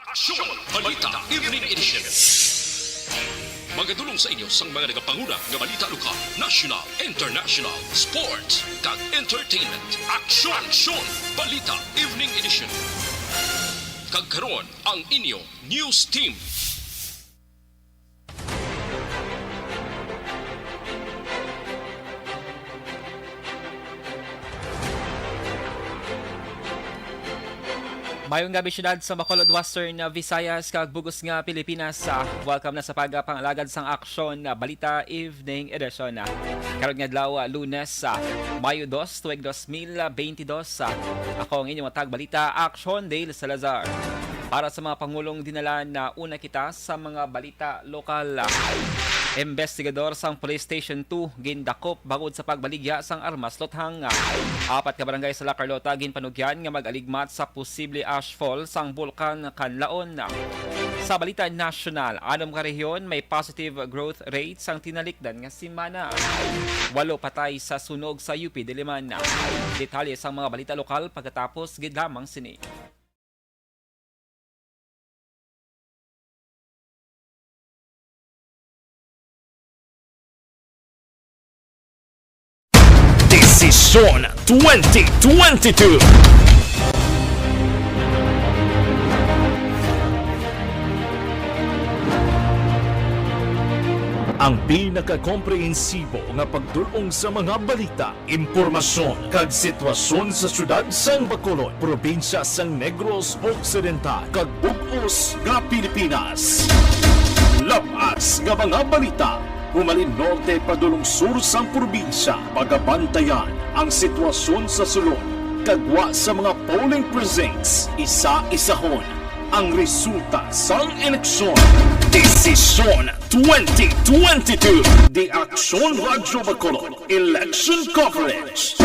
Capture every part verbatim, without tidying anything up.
Aksyon! Balita Evening Edition. Magadulong sa inyo sang mga nagapanguna nga balita lokal, national, international, sports, kag entertainment. Aksyon! Aksyon! Balita Evening Edition. Kag karon, ang inyo news team. Mayong gabi, syudad sa Bacolod, Western Visayas, kag bug-os nga Pilipinas. Ah, welcome na sa pagpangalagad sang Aksyon, ah, Balita Evening Edition. Ah, karon nga adlaw, ah, Lunes, ah, Mayo dos, tuig dos mil beintidos. Ah, ako ang inyong matag balita, Aksyon Dale Salazar. Para sa mga pangulong dinala, nauna kita sa mga balita lokal. Investigador sang Police Station two gindakop bangod sa pagbaligya sang armas luthang. Apat ka barangay sa La Carlota ginpanugyan nga mag-aligmat sa posible ashfall sang Bulkan Kanlaon. Sa balita nasyonal, anom ka rehiyon may positive growth rate sang tinalikdan nga semana. Walo patay sa sunog sa U P Diliman. Detalye sang mga balita lokal pagkatapos gid lamang sini. Desisyon twenty twenty-two. Ang pinakakomprehensibo nga pagdul-ong sa mga balita, impormasyon, kag sitwasyon sa siyudad sang Bacolod, probinsya sang Negros Occidental, kag bug-os nga Pilipinas. Labas nga mga balita, humalin norte padulong sur sang probinsya, pagabantayan ang sitwasyon sa sulod, kag gwa sa mga polling precincts, isa-isahon ang resulta sang eleksyon. Desisyon twenty twenty-two. The Aksyon Radyo Bacolod Election Coverage.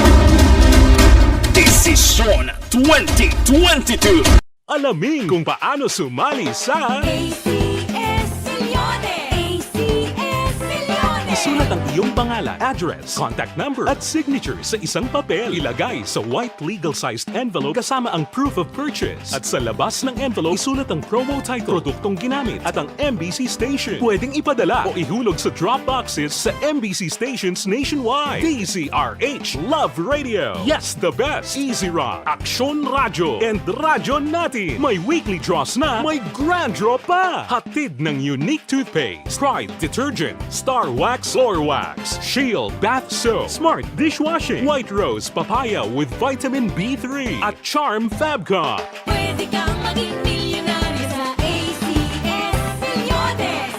Desisyon twenty twenty-two. Alamin kung paano sumali sa A C S Millones. A C S Millones. Isulat ang iyong pangalan, address, contact number, at signature sa isang papel. Ilagay sa white legal-sized envelope kasama ang proof of purchase. At sa labas ng envelope, isulat ang promo title, produktong ginamit, at ang M B C station. Pwedeng ipadala o ihulog sa drop boxes sa M B C stations nationwide. D Z R H Love Radio. Yes, the best. Easy Rock, Aksyon Radyo, and Radyo Natin. May weekly draws na, may grand draw pa. Hatid ng Unique Toothpaste, Pride Detergent, Star Wax Floor Wax, Shield Bath Soap, Smart Dishwashing, White Rose Papaya with Vitamin B three, at Charm Fabcon. Pwede kang maging milyonaryo sa A C S Millones.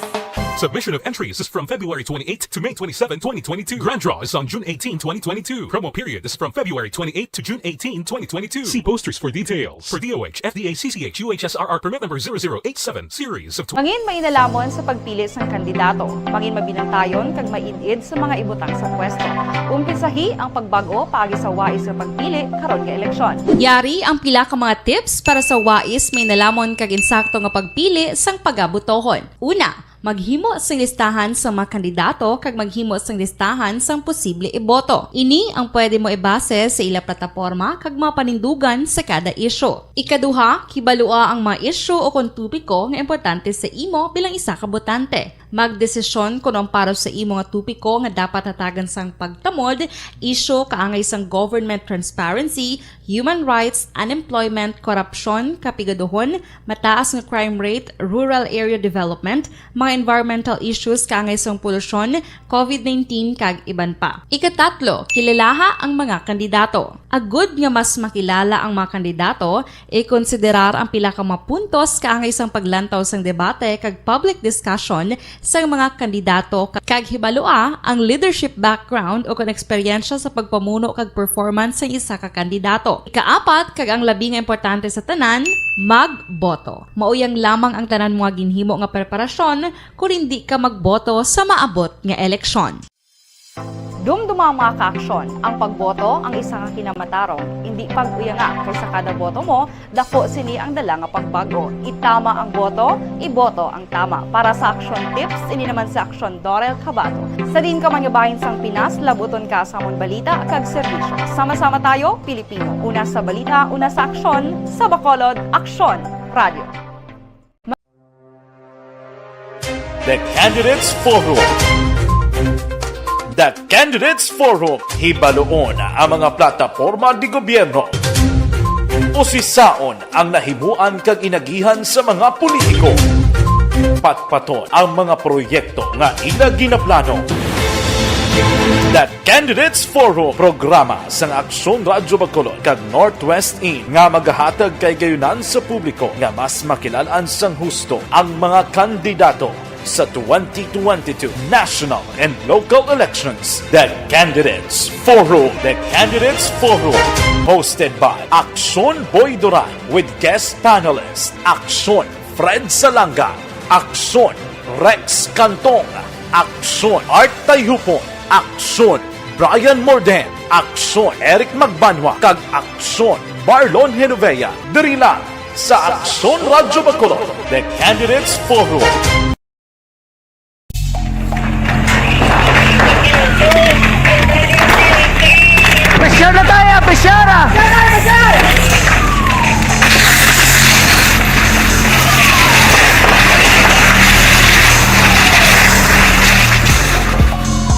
Submission of entries is from February twenty-eighth to May twenty-seven, twenty twenty-two. Grand draw is on June eighteen, twenty twenty-two. Promo period is from February twenty-eighth to June eighteen, twenty twenty-two. See posters for details. For D O H, F D A, C C H, U H S R R permit number zero zero eight seven, series of tw- Mangin mainalamon sa pagpili sang kandidato. Mangin mabinantayon kag maid-id sa mga ibutang sa pwesto. Umpisahi ang pagbag-o paagi sa wais nga pagpili karon nga eleksyon. Yari ang pila ka mga tips para sa wais, mainalamon kag insakto nga pagpili sang pagabotohon. Una, maghimo sing listahan sang mga kandidato kag maghimo sing listahan sang posible iboto. Ini ang pwede mo ibase sa ila plataporma kag mga panindugan sa kada isyu. Ikaduha, kibalua ang mga isyu o kon topiko nga importante sa imo bilang isa ka botante. Magdesisyon kon ang para sa imo nga topiko nga dapat hatagan sang pagtamod, isyu kaangay sang government transparency, human rights, unemployment, korupsyon, kapigaduhon, mataas nga crime rate, rural area development, mga environmental issues kaangay sang polusyon, covid nineteen, kag iban pa. Ikatatlo, kilalaha ang mga kandidato. Agud nga mas makilala ang mga kandidato, ikonsiderar ang pila ka mga puntos kaangay sang paglantaw sang debate kag public discussion sang mga kandidato, kag hibalua ang leadership background o kon eksperyensya sa pagpamuno kag performance sang isa ka kandidato. Ikaapat, kag ang labi nga importante sa tanan, magboto. Mauyang lamang ang tanan mo nga ginhimo nga preparasyon kon indi ka magboto sa maabot nga eleksyon. Dumduma, mga kaaksyon, ang pagboto ang isa ka kinamatarong. Indi pag-uyanga, kay sa kada boto mo, dako sini ang dala nga pagbag-o. Itama ang boto, iboto ang tama. Para sa Aksyon Tips, ini naman si Aksyon Dorel Cabato. Sa diin ka man nga bahin sang Pinas, labuton ka sa amon balita kag serbisyo. Sama-sama tayo, Pilipino. Una sa balita, una sa aksyon, sa Bacolod, Aksyon Radio. The Candidates Forum. The Candidates Forum, hibaluon ang mga plataporma de gobyerno. Usisaon ang nahimuan kag inagihan sa mga politiko. Patpaton ang mga proyekto nga ila ginaplano. The Candidates Forum, programa sang Aksyon Radyo Bacolod kag Northwest In nga magahatag kahigayonan sa publiko nga mas makilalan sang husto ang mga kandidato sa twenty twenty-two national and local elections. The Candidates Forum. The Candidates Forum, hosted by Aksyon Boy Duran with guest panelist Aksyon Fred Salanga, Aksyon Rex Cantong, Aksyon Art Tayupon, Aksyon Brian Morden, Aksyon Eric Magbanwa, kag Aksyon Marlon Genovea, diri lang sa Aksyon Radyo Bacolod, The Candidates Forum. Pressure na tayo, pressure ah!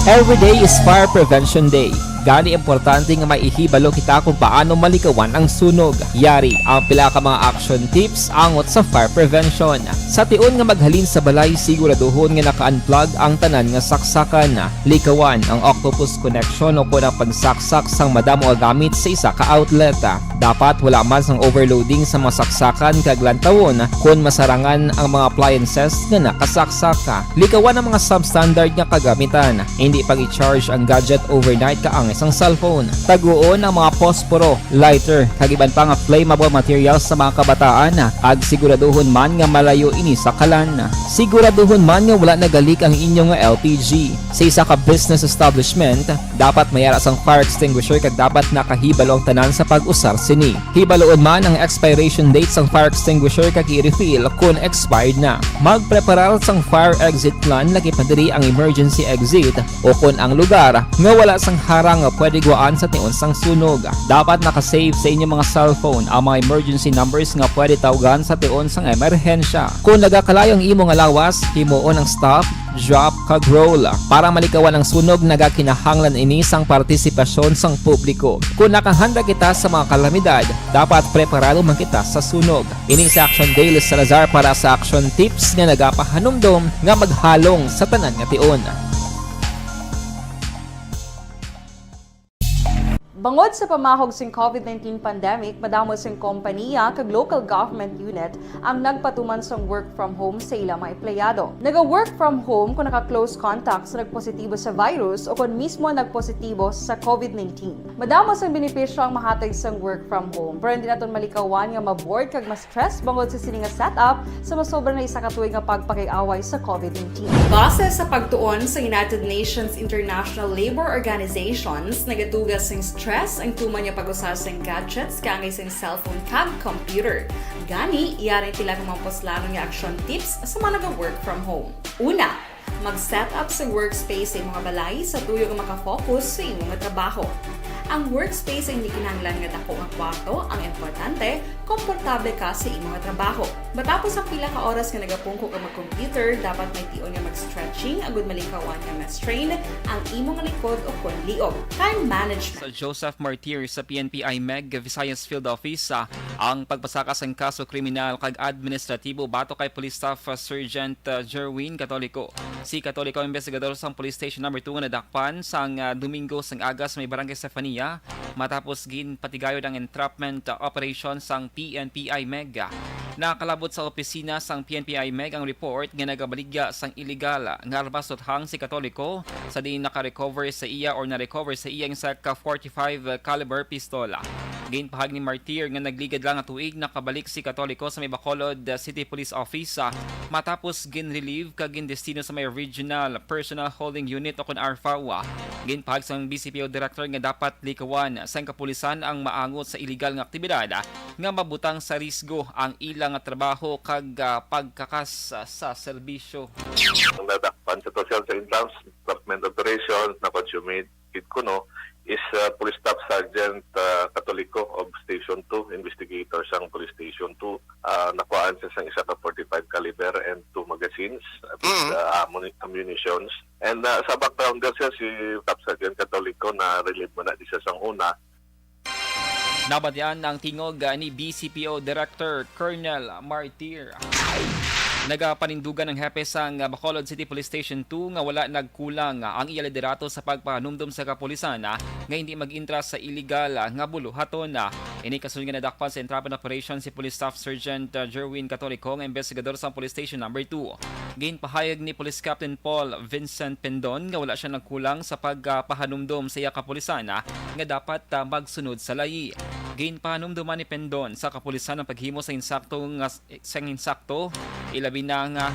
Every day is Fire Prevention Day. Gani, importante nga may ihibalo kita kung paano malikawan ang sunog. Yari ang pila ka mga action tips angot sa fire prevention. Sa tion nga maghalin sa balay, siguraduhon nga naka-unplug ang tanan nga saksakan. Likawan ang octopus connection o kon ang pagsaksak sang madamo nga gamit sa isa ka outlet. Dapat wala man sang overloading sa mga saksakan kag lantawon kon masarangan ang mga appliances nga nakasaksak. Likawan ang mga substandard nga kagamitan. Hindi pag-i-charge ang gadget overnight kaangay sang cellphone. Taguon ang mga posporo, lighter, kag iban pa nga flammable materials sa mga kabataan, kag siguraduhon man nga malayo ini sa kalan. Siguraduhon man nga wala nagalik ang inyo nga L P G. Sa isa ka business establishment, dapat may ara sang fire extinguisher kag dapat nakahibalo ang tanan sa pag-usar sini. Hibaluon man ang expiration date sang fire extinguisher kag i-refill kon expired na. Magpreparar sang fire exit plan, lakip na diri ang emergency exit o kon ang lugar nga wala sang harang nga pwede guwaan sa tion sang sunog. Dapat naka-save sa inyo mga cellphone ang mga emergency numbers nga pwede tawgan sa tion sang emerhensya. Kon nagakalayo ang imo nga lawas, himuon ang stop, drop, kag roll. Para malikawan ang sunog, nagakinahanglan ini sang partisipasyon sang publiko. Kon nakahanda kita sa mga kalamidad, dapat preparado man kita sa sunog. Ini si Action Daily Salazar para sa Action Tips nga nagapahanumdom nga maghalong sa tanan nga tion. Bangod sa pamahog sing covid nineteen pandemic, madamo sing kompaniya kag local government unit ang nagpatuman sang work from home sa ila mga empleyado. Naga-work from home kon naka-close contact sa nagpositibo sa virus o kon mismo nagpositibo sa covid nineteen. Madamo sang benepisyo ang mahatag sang work from home, pero hindi naton malikawan nga ma-bored kag ma-stress bangod sa sini nga setup sa masobra na isa ka tuig nga pagpakig-away sa covid nineteen. Base sa pagtuon sa United Nations International Labour Organizations, nagaduga sing stress ang tuman nga pag-usa sing gadgets kaangay sing cellphone kag computer. Gani, yari pila ka mga puslanon nga action tips sa mga naga-work from home. Una, mag-set up sa workspace sa imong balay sa tuyo nga maka-focus sa imong trabaho. Ang workspace ay hindi kinahanglan nga dako nga kwarto, ang importante, komportable ka sa imong trabaho. Matapos ang pila ka oras nga nagapungko ka mag-computer, dapat may tion nga mag-stretching agud malikawan nga ma-strain ang imong likod o kon liog. Time management. Sa Joseph Martir sa P N P I MEG Visayas Field Office, ah, ang pagpasaka sang kaso kriminal kag administratibo batok kay Police Staff, ah, Sergeant, ah, Jerwin Catolico. Si Catolico, investigador sang Police Station Number Two nga nadakpan sang, ah, Domingo sang aga sa may Barangay Sefania, matapos ginpatigayod ang entrapment, ah, operation sang P N P I MEG. Nakalabot sa opisina sang P N P I MEG ang report nga nagabaligya sang illegal nga armas tuthang si Catolico, sa diin naka-recover sa iya or na-recover sa iya ang isa ka forty-five caliber pistola. Ginpahayag ni Martir nga nagligad lang nga tuig nakabalik si Catolico sa may Bacolod City Police Office, ah, matapos gin-relieve kag gindestino sa may Regional Personnel Holding Unit o kon ARFAU. Ginpahayag sang B C P O Director nga dapat likawan sang kapulisan ang maangot sa illegal nga aktibidad, ah, nga mabutang sa risgo ang ila nga trabaho kag, ah, pagkakas, ah, sa serbisyo. Ang nadakpan sa social sa entrapment operations na consummate gid kuno is, uh, Police Staff Sergeant, uh, Catolico of Station two, investigator sang Police Station two. Uh, nakuhaan siya sang isa ka forty-five caliber and two magazines, with, Mm. uh, ammuni-, ammunitions. And, uh, sa backgrounder siya, si Staff Sergeant Catolico, na-relieve mo na di siya sang una. Nabatian ang tingog, ah, ni B C P O Director Colonel Martir. Nagapanindugan ang hepe sang Bacolod City Police Station two nga wala nagkulang ang iya liderato sa pagpahanumdom sa kapulisan, ah, nga hindi mag-intra sa iligal, ah, nga buluhaton, ah. Ini kasunod nga nadakpan sa entrapment operation si Police Staff Sergeant, ah, Jerwin Catolico nga investigador sa Police Station Number two. Ginpahayag ni Police Captain Paul Vincent Pendon nga wala siya nagkulang sa pagpahanumdom sa iya kapulisan, ah, nga dapat, ah, magsunod sa layi. Ginpahanumdoman ni Pendon sa kapulisan ang paghimo sa insakto nga, sang insakto, ilabi na nga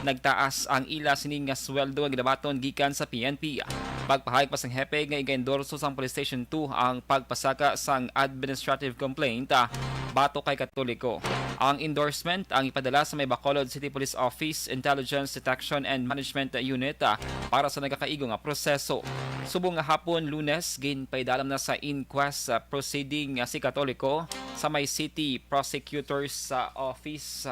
nagtaas ang ila sini nga sweldo nga ginabaton gikan sa P N P. Pagpahayag pa sang hepe nga iga-endorso sang Police Station two ang pagpasaka sang administrative complaint, ah, batok kay Katoliko. Ang endorsement ang ipadala sa may Bacolod City Police Office Intelligence Detection and Management Unit, ah, para sa nagakaigo nga proseso. Subong nga hapon, Lunes, ginpaidalom na sa inquest, ah, proceeding, ah, si Katoliko sa may City Prosecutor's, ah, Office.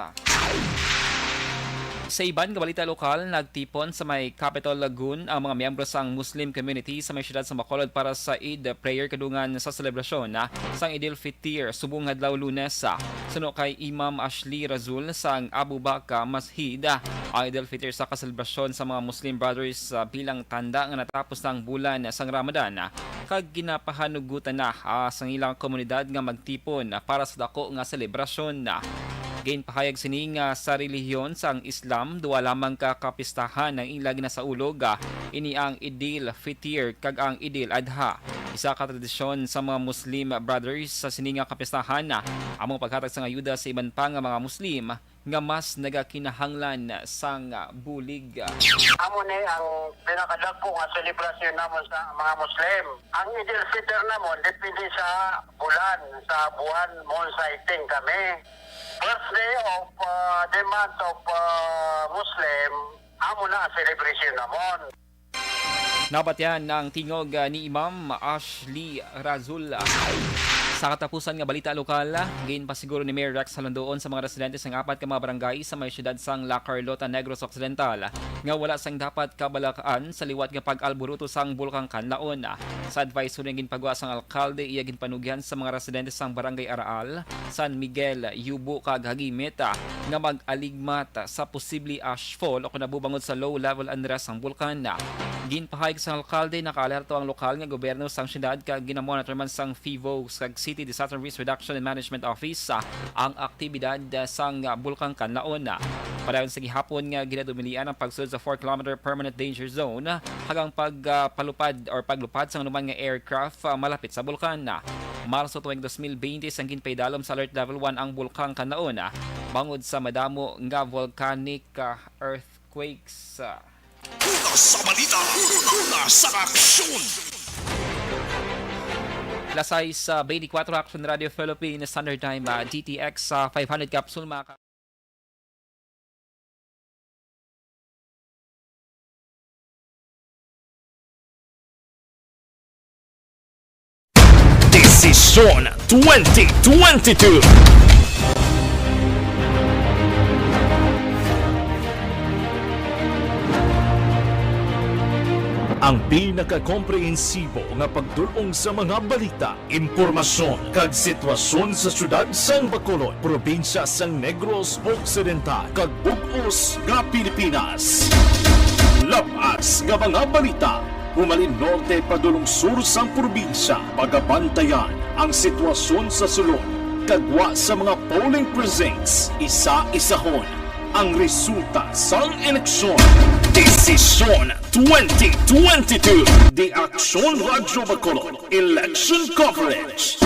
Sa iban nga balita lokal, nagtipon sa may Capitol Lagoon ang mga miyembro sang Muslim community sa may siyudad sa Bacolod para sa Eid prayer kadungan sa selebrasyon, ah, sang Eid al-Fitr subong adlaw Lunes, ah. Suno kay Imam Ashley Razul sang Abu Bakar Masjid, ah, ang Eid al-Fitr sa kaselebrasyon sa mga Muslim brothers, ah, bilang tanda nga natapos na ang bulan sang Ramadan, ah, kag ginapahanugutan na, ah, sang ilang komunidad nga magtipon, ah, para sa dako nga selebrasyon. Ginpahayag sini nga sa relihiyon sang Islam, duha lamang ka kapistahan ang ila ginasaulog, ah, ini ang Idil Fitir kag ang Idil Adha. Isa ka tradisyon sa mga Muslim brothers sa sini nga kapistahan, ah, amo ang paghatag sang ayuda sa iban pa nga mga Muslim nga mas nagakinahanglan sang bulig. Amo ni ang pinakadagko nga selebrasyon namon sa mga Muslim. Ang Eid al-Fitr namon depende sa bulan, sa buwan, month sighting kami. First day of, uh, the month of, uh, Muslim, amo na ang celebration namon. Nabatian ang tingog, ah, ni Imam Ashley Razul. Sa katapusan nga balita lokal, ginpasiguro ni Mayor Rex Halandoon sa mga residente sang apat ka mga barangay sa may siyudad sang La Carlota, Negros Occidental nga wala sang dapat kabalakan sa liwat nga pag-alburuto sang Bulkang Kanlaon. Sa advisory nga ginpagwa sang alkalde, iya ginpanugyan sa mga residente sang Barangay Araal, San Miguel, Yubo, kag Hagimit, ah, nga mag-aligmat sa posible ashfall o kung nabubangod sa low-level unrest sang bulkan. Ginpahayag sang alkalde, nakaalerto ang lokal nga gobyerno sang siyudad kag ginamonitor man sang FIVO kag City Disaster Risk Reduction and Management Office, ah, ang aktibidad, ah, sang, ah, Bulkang Kanlaon. Padayon sa gihapon nga ginadumilian ang pagsulod sa four kilometer permanent danger zone, ah, hanggang pag, ah, palupad or paglupad sang anuman nga aircraft, ah, malapit sa bulkan. Marso tuig dos mil bente sang ginpaidalom sa Alert Level one ang Bulkang Kanlaon, ah, bangod sa madamo nga volcanic, ah, earthquakes, ah. Una sa balita, una sa aksyon. Alas sais, ah, beintikwatro, Action Radio Philippines, Standard Time, ah, D T X, ah, five hundred capsule, mga ka- Desisyon twenty twenty-two. Ang pinakakomprehensibo nga pagdul-ong sa mga balita, impormasyon, kag sitwasyon sa siyudad sang Bacolod, probinsya sang Negros Occidental, kag bug-os nga Pilipinas. Lab-as nga mga balita, humalin norte padulong sur sang probinsya, pagabantayan ang sitwasyon sa sulod, kag gwa sa mga polling precincts, isa-isahon ang resulta sang eleksyon. Desisyon twenty twenty-two. The Action Radio Bacolod Election Coverage.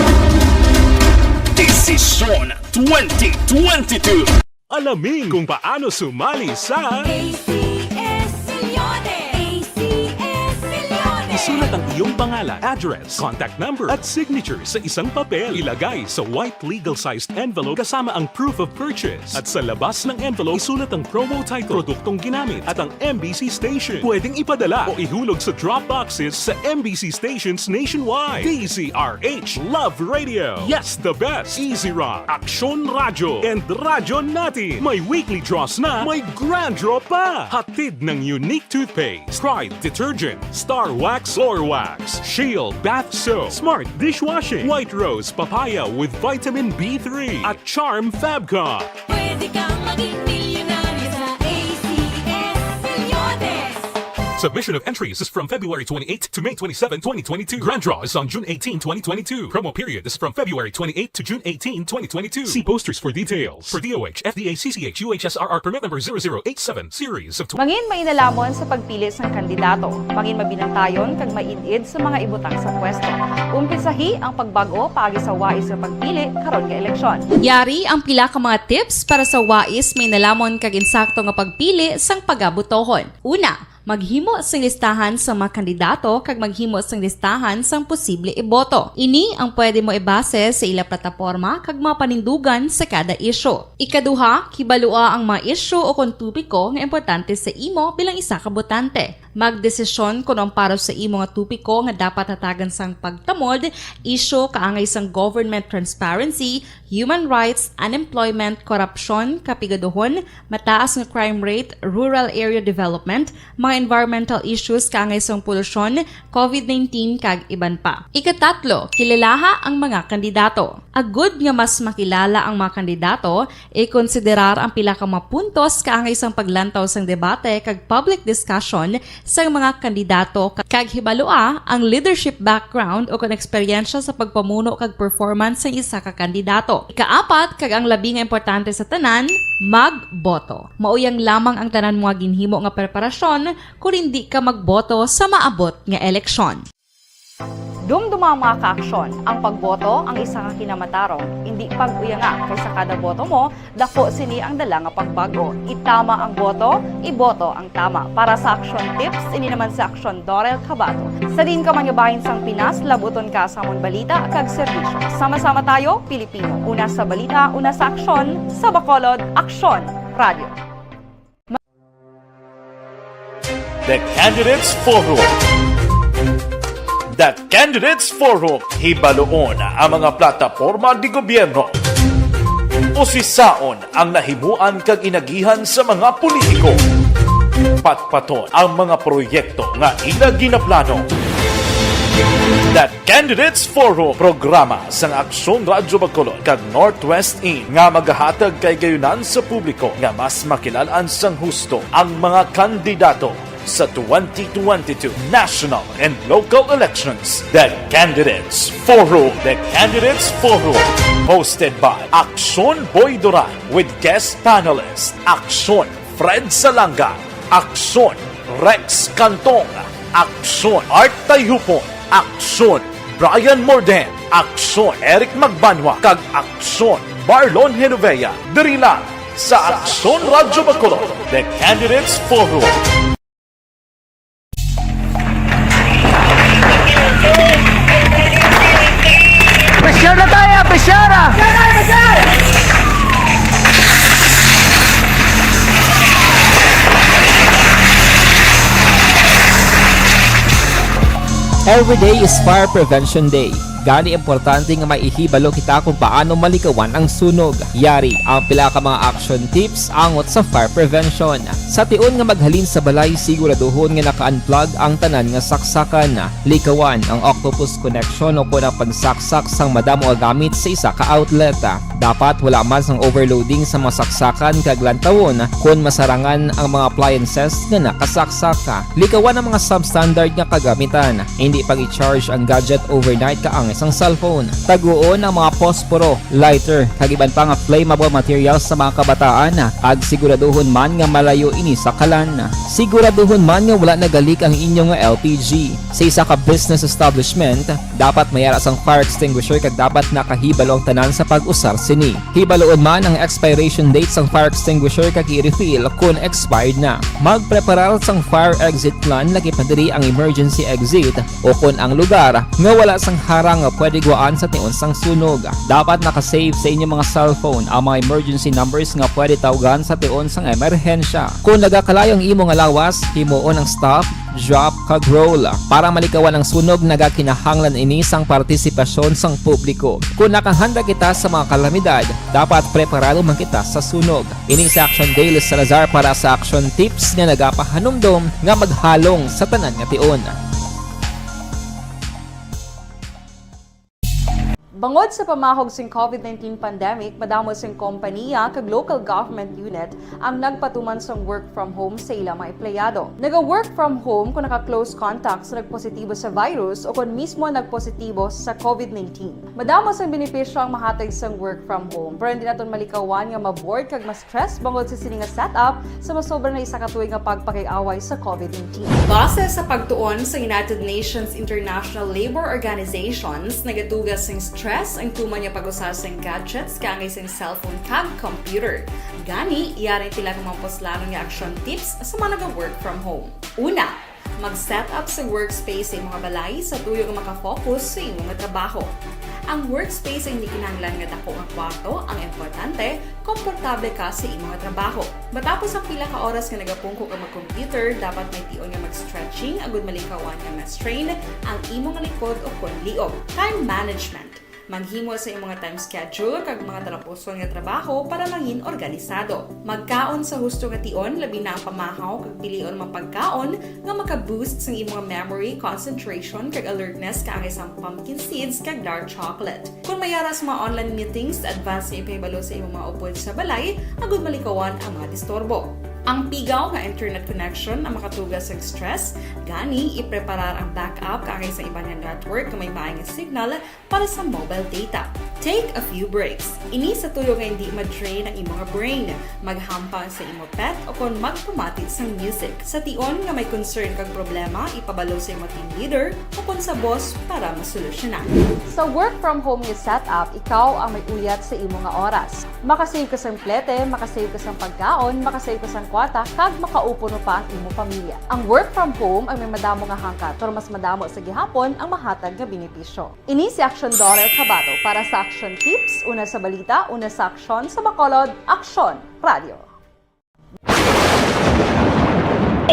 Desisyon twenty twenty-two. Alamin kung paano sumali sa A C S Milyones! A C S Milyones! Sulat ang iyong pangalan, address, contact number, at signature sa isang papel. Ilagay sa white legal-sized envelope kasama ang proof of purchase. At sa labas ng envelope, isulat ang promo title, produktong ginamit, at ang M B C station. Pwedeng ipadala o ihulog sa drop boxes sa M B C stations nationwide. D Z R H Love Radio. Yes, the best. Easy Run, Aksyon Radyo, and Radyo Natin. May weekly draws na, may grand draw pa. Hatid ng Unique Toothpaste, Pride Detergent, Star Wax, Floor Wax, Shield Bath Soap, Smart Dishwashing, White Rose Papaya with Vitamin B three, at Charm Fabcon. Pwede kang maging milyonaryo sa A C S Reloaded. Submission of entries is from February twenty-eight to May twenty-seven, twenty twenty-two. Grand draw is on June eighteen, twenty twenty-two. Promo period is from February twenty-eighth to June eighteen, twenty twenty-two. See posters for details. For D O H, F D A, C C H, U H S R R permit number zero zero eight seven, series of tw- Mangin mainalamon sa pagpili sang kandidato. Mangin mabinantayon kag maid-id sa mga ibutang sa pwesto. Umpisahi ang pagbag-o paagi sa wais nga pagpili karon nga eleksyon. Yari ang pila ka mga tips para sa wais mainalamon kag insakto nga pagpili sang pagabotohon. Una, maghimo sing listahan sa mga kandidato kag maghimo sing listahan sang posible iboto. Ini ang pwede mo ibase sa ila plataporma kag mga panindugan sa kada isyu. Ikaduha, kibalua ang mga isyu o kon topiko nga importante sa imo bilang isa ka botante. Magdesisyon kon ang para sa imo nga topiko nga dapat hatagan sang pagtamod, isyu kaangay sang government transparency, human rights, unemployment, korupsyon, kapigaduhon, mataas nga crime rate, rural area development, mga environmental issues kaangay sang polusyon, covid nineteen, kag iban pa. Ikatatlo, kilalaha ang mga kandidato. Agud nga mas makilala ang mga kandidato, ikonsiderar ang pila ka mga puntos kaangay sang paglantaw sang debate kag public discussion sang mga kandidato ka-, kag hibalua ang leadership background o kon eksperyensya sa pagpamuno kag performance sang isa ka kandidato. Ikaapat, kag ang labi nga importante sa tanan, magboto. Mauyang lamang ang tanan mo nga ginhimo nga preparasyon kon indi ka magboto sa maabot nga eleksyon. Dumduma, mga ka-aksyon, ang pagboto ang isa ka kinamatarong, indi pag-uyanga, kay sa kada boto mo, dako sini ang dala nga pagbag-o. Itama ang boto, iboto ang tama. Para sa Aksyon Tips, ini naman si Aksyon Dorel Cabato. Sa diin ka man nga bahin sang Pinas, labuton ka sa amon balita kag serbisyo. Sama-sama tayo, Pilipino. Una sa balita, una sa aksyon, sa Bacolod, Aksyon Radio. The Candidates Forum. The Candidates Forum. Hibaluon ang mga plataporma de gobyerno. Usisaon ang nahimuan kag inagihan sa mga politiko. Patpaton ang mga proyekto nga ila ginaplano. The Candidates Forum, programa sang Aksyon Radyo Bacolod kag Northwest In nga magahatag kay gayunan sa publiko nga mas makilalan sang husto ang mga kandidato sa twenty twenty-two national and local elections. The Candidates Forum. The Candidates Forum, hosted by Aksyon Boy Duran with guest panelist Aksyon Fred Salanga, Aksyon Rex Cantong, Aksyon Art Tayhupon, Aksyon Brian Morden, Aksyon Eric Magbanwa, kag Aksyon Marlon Genovea. Diri lang sa Aksyon Radyo Bacolod, The Candidates Forum. Pressure na tayo, pressure! Every day is Fire Prevention Day. Gani, importante nga maihibalo kita kung paano malikawan ang sunog. Yari ang pila ka mga action tips angot sa fire prevention. Sa tion nga maghalin sa balay, siguraduhon nga naka-unplug ang tanan nga saksakan. Likawan ang octopus connection o kon ang pagsaksak sang madamo nga gamit sa isa ka outlet. Dapat wala man sang overloading sa mga saksakan kag lantawon kon masarangan ang mga appliances nga nakasaksak. Likawan ang mga substandard nga kagamitan. Hindi pag-i-charge ang gadget overnight kaang sang cellphone. Taguon ang mga posporo, lighter, kag iban pa nga flammable materials sa mga kabataan, kag siguraduhon man nga malayo ini sa kalan. Siguraduhon man nga wala nagalik ang inyo nga L P G. Sa isa ka business establishment, dapat may ara sang fire extinguisher kag dapat nakahibalo ang tanan sa pag-usar sini. Hibaluon man ang expiration date sang fire extinguisher kag i-refill kon expired na. Magpreparar sang fire exit plan, lakip na diri ang emergency exit o kon ang lugar nga wala sang harang nga pwede gwaan sa tion sang sunog. Dapat naka-save sa inyo mga cellphone ang mga emergency numbers nga pwede tawgan sa tion sang emerhensya. Kon nagakalayo ang imo nga lawas, himuon ang stop, drop, kag roll. Para malikawan ang sunog, nagakinahanglan ini sang partisipasyon sang publiko. Kon nakahanda kita sa mga kalamidad, dapat preparado man kita sa sunog. Ini si Action Dale Salazar para sa Action Tips nga nagapahanumdom nga maghalong sa tanan nga tion. Bangod sa pamahog sing COVID nineteen pandemic, madamo sing kompaniya kag local government unit ang nagpatuman sang work from home sa ila mga empleyado. Naga-work from home kung naka-close contact sa nagpositibo sa virus o kon mismo nagpositibo sa COVID nineteen. Madamo sang benepisyo ang mahatag sang work from home, pero hindi naton malikawan nga ma-bored kag ma-stress bangod sa sini nga setup sa masobra na isa ka tuig nga pagpakig-away sa COVID nineteen. Base sa pagtuon sa United Nations International Labour Organizations, nagatuga sing stress ang tuman nga pag-usa sing gadgets kaangay sing cellphone kag computer. Gani, yari ang pila ka mga puslanon nga action tips sa mga naga-work from home. Una, mag-set up sa workspace sa imong balay sa tuyo nga makafocus sa imong trabaho. Ang workspace ay hindi kinahanglan nga dako nga kwarto, ang importante, komportable ka sa imong trabaho. Matapos ang pila ka oras nga nagapungko ka mag-computer, dapat may tion nga mag-stretching agud malikawan nga ma-strain ang imong likod o kon liog. Time management. Maghimo sa imong time schedule kag mga talapuson nga trabaho para mangin organisado. Magkaon sa husto nga tion, labi na ang pamahaw kag pilion mga pagkaon nga maka-boost sang imong memory, concentration, kag alertness kaangay sang pumpkin seeds kag dark chocolate. Kon may ara sa mga online meetings, advance nga ipahibalo sa imong mga upod sa balay agud malikawan ang mga disturbo. Ang pigaw nga internet connection ang makatuga sang stress, gani ipreparar ang backup kaangay sa iban nga network nga may maay nga signal para sa mobile data. Take a few breaks. Ini sa tuyo nga hindi ma-drain ang imo nga brain. Maghampang sa imo pet o kon magpamati sang music. Sa tion nga may concern kag problema, ipabalo sa imo team leader o kon sa boss para masolusyonan. Sa work from home nga setup, ikaw ang may uyat sa imo nga oras. Makasave ka sang plete, makasave ka sang pagkaon, makasave ka sang kwarta, kag makaupod pa ang imo pamilya. Ang work from home ang may madamo nga hangkat, pero mas madamo sa gihapon ang mahatag nga benepisyo. Ini si Action Daughter Kabato para sa Action Tips, una sa balita, una sa aksyon, sa Bacolod, Aksyon Radio.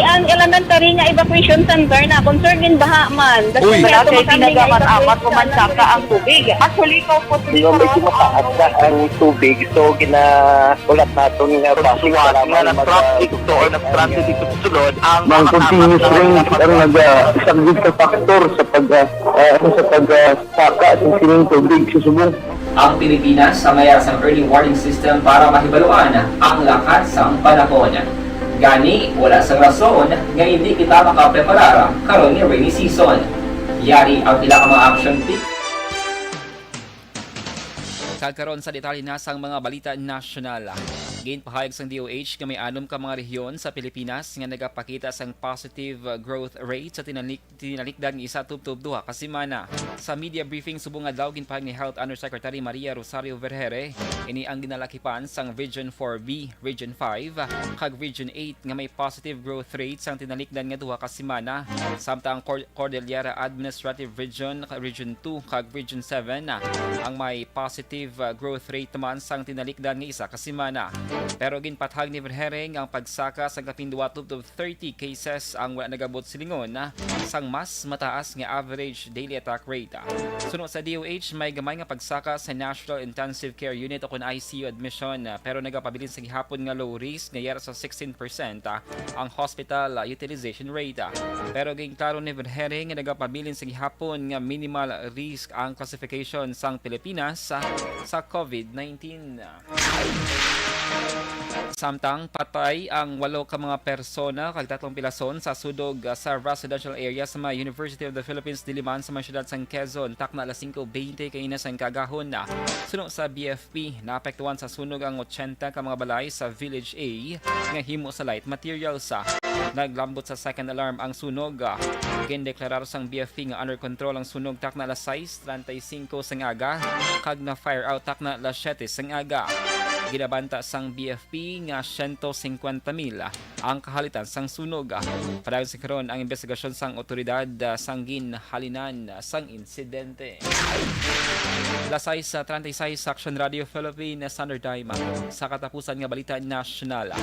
Ang elementary nga evacuation center na concern gid baha man. Uy. Wala kay tinaga man amat human saka ang tubig. Actually, ikaw po, di ba, medyo mataas na ang tubig, so ginaulat naton nga traffic nga na-traffic to or na-traffic ito sulod ang mga continuous rain ang naga-, isa gid ka factor sa pag, ah, ah, ano, sa pag, ah, saka sa sining tubig sa subong. Ang Pilipinas sa mayar sang early warning system para mahibaluan ang lakat sang panahon. Gani, wala sang rason nga hindi kita makapreparar karon nga rainy season. Yari ang pila ka mga action tip. Kag karon sa detalye na sang mga balita nasyonal. Ginpahayag sang D O H nga may anom ka mga rehiyon sa Pilipinas nga nagapakita sang positive growth rate sa tinalik-, tinalikdan nga isa tubtob duha ka semana. Sa media briefing subong adlaw, ginpahayag ni Health Undersecretary Maria Rosario Vergeire, ini ang ginalakipan sang Region four B, Region five, kag Region eight nga may positive growth rate sang tinalikdan nga duha ka semana, samtang ang Cor-, Cordillera Administrative Region, Region two, kag Region seven ang may positive, uh, growth rate man sang tinalikdan nga isa ka semana. Pero ginpathag ni Vergeire nga ang pagsaka sa kapin duwa tubtob thirty cases ang wala nagabot silingon sang mas mataas nga average daily attack rate. Suno sa D O H, may gamay nga pagsaka sa National Intensive Care Unit o kon I C U admission, pero nagapabilin sa gihapon nga low risk nga yara sa sixteen percent ang hospital, ah, utilization rate. Pero ginklaro ni Vergeire nga nagapabilin sa gihapon nga minimal risk ang classification sang Pilipinas, ah, sa COVID nineteen. Samtang patay ang walo ka mga persona kag tatlong pilason sa sunog, ah, sa residential area sa may University of the Philippines Diliman sa may siyudad sang Quezon, takna alas singko bente kaina sang kaagahon. Suno sa B F P, naapektuhan sa sunog ang ochenta ka mga balay sa Village A nga himo sa light materials. Naglambot sa second alarm ang sunog. Gindeklarar sang B F P nga under control ang sunog takna alas sais treinta y cinco sang aga kag na-fire out takna alas siyete sang aga. Ginabanta sang B F P nga siyento singkwenta mil ang kahalitan sang sunog. Padayon sa karon ang investigasyon sang awtoridad, ah, sang ginhalinan sang insidente. Alas sais treinta y seis sa Action Radio Philippine Standard Time. Sa katapusan nga balita nasyonal,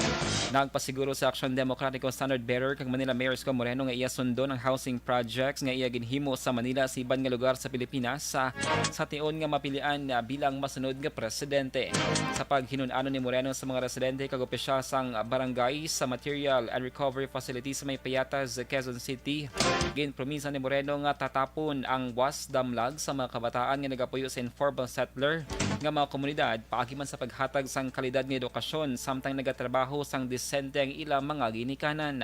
nagpasiguro sa Action Demokratiko standard bearer kag Manila Mayor Isko Moreno nga iya sundon ang housing projects nga iya ginhimo sa Manila sa iban nga lugar sa Pilipinas sa, sa tion nga mapilian na bilang masunod nga presidente. Sa paghinun-anon ni Moreno sa mga residente kag opisyal sang barangay sa Material and Recovery Facility sa may Payatas, Quezon City, ginpromisa ni Moreno nga tatapon ang was damlag sa mga kabataan nga nagapuyo sa informal settler nga mga komunidad paagi man sa paghatag sang kalidad nga edukasyon samtang nagatrabaho sang disente ang ila mga ginikanan.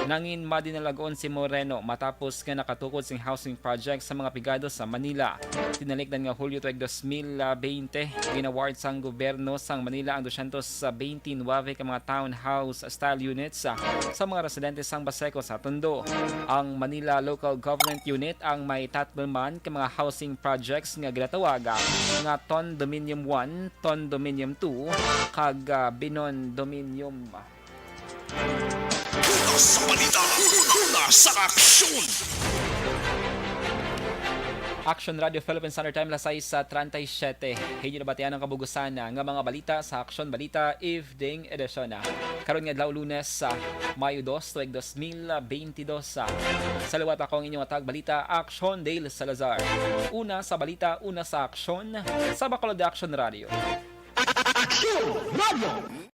Nangin madinalag-on si Moreno matapos nga nakatukod sing housing project sa mga pigado sa Manila. Tinalikdan nga Hulyo tuig dos mil bente, gin-award sang gobyerno sang Manila ang dosyentos bente nuwebe ka mga townhouse style units, ah, sa mga residente sang Baseco sa Tondo. Ang Manila Local Government Unit ang may tatlo man ka mga housing projects nga ginatawag, ah, nga Tondominium one, Tondominium two, kag, ah, Binondominium. Una sa balita, una sa aksyon. Action Radio Philippine Standard Time, alas sais treinta y siete. Inyo nabatian ang kabugusan nga mga balita sa Action Balita Evening Edition. Karon nga adlaw, Lunes, sa Mayo dos, tuig dos mil bente dos. Sa liwat, ako ang inyong atag balita, Action Dale Salazar. Una sa balita, una sa aksyon, sa Bacolod Action Radio. Action Radio.